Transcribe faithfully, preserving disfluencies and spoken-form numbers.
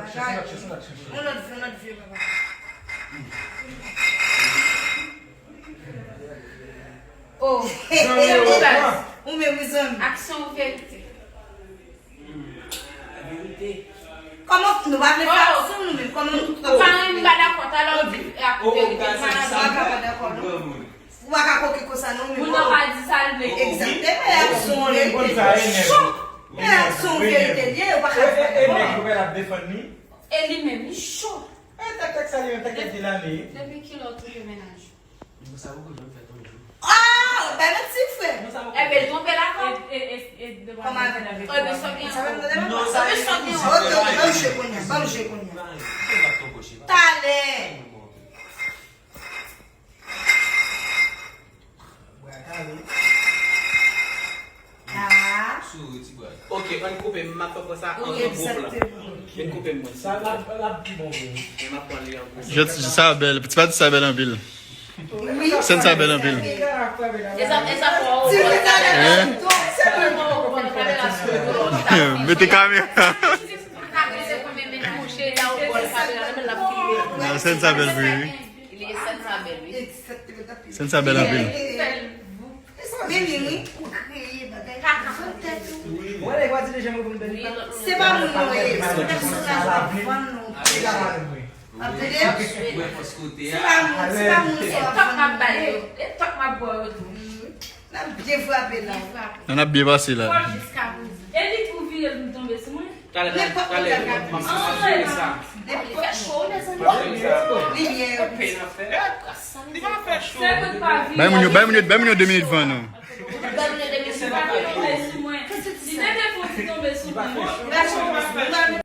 Yon lòt vye, yon lòt vye, papa. Oh, se ou baz. Ou menm, wi, zanmi. Aksyon ou verite? Kòman nou pa vle fè aksyon nou menm? Kòman nou... Ou pa renmen, m pa dakò. Talè w di ak verite, m pa dakò. Ou pa ka pa dakò, non. Ou pa ka koke konsa, non, men... Moun nan pa di sa l vle. Egzakteman, e aksyon ou verite. Cho! E aksyon ou verite li ye, ou pa ka fè. E nèg yo pral ap defann li. E li menm, li cho. E tèk tèk sa li menm, tèk tèk de lane. Depi kilè w twouve mennaj ou? Sa poko janm fèt yon jou. Oh, bay manti, frè. Enben, l twonpe l ankò. Kòman avè l? Enben, sa gen ankò. Enben, sa gen ankò. Ok, ok, ban m jwe kounye a, ban m jwe kounye a. Talè. Bra kale. Ah. Souri, ti bra. Ok, ann koupe, m ap fè sa an gwo plan. Vin koupe m mwen. Sa l ap, l ap pi bon vre. Men m ap pran li an gwo plan. Jodi sa bèl, ti pati sa bèl anpil. Wi. Sèn sa bèl anpil. E sa, e sa fò. Ti bèl sa bèl. Hein? Mete kamera. Non, sèn sa bèl vre, wi. Li sèn sa bèl anpil. Sèn sa bèl anpil. Mimi, wi, ou kreye bagay. Ou wè nèg yo di deja mwen konn bèl. Se pa moun mwen ye, se pèsonaj la vann nou. Ap tande? Se pa moun, se pa moun sa w ap vann nou ye. E tòk m ap ba yo, e tòk m ap ba yo tou. N ap byen frape la. N ap byen pase la. Fò jiska prezan. E li tou vire l vin tonbe sou mwen. Talè, talè, m ap sere sa. Li fè cho, wi, mezanmi. Limyè. Li pa fè cho. Bay moun yo, bay moun yo, bay moun yo de minit van nou. Li te fè ti tonbe sou mwen.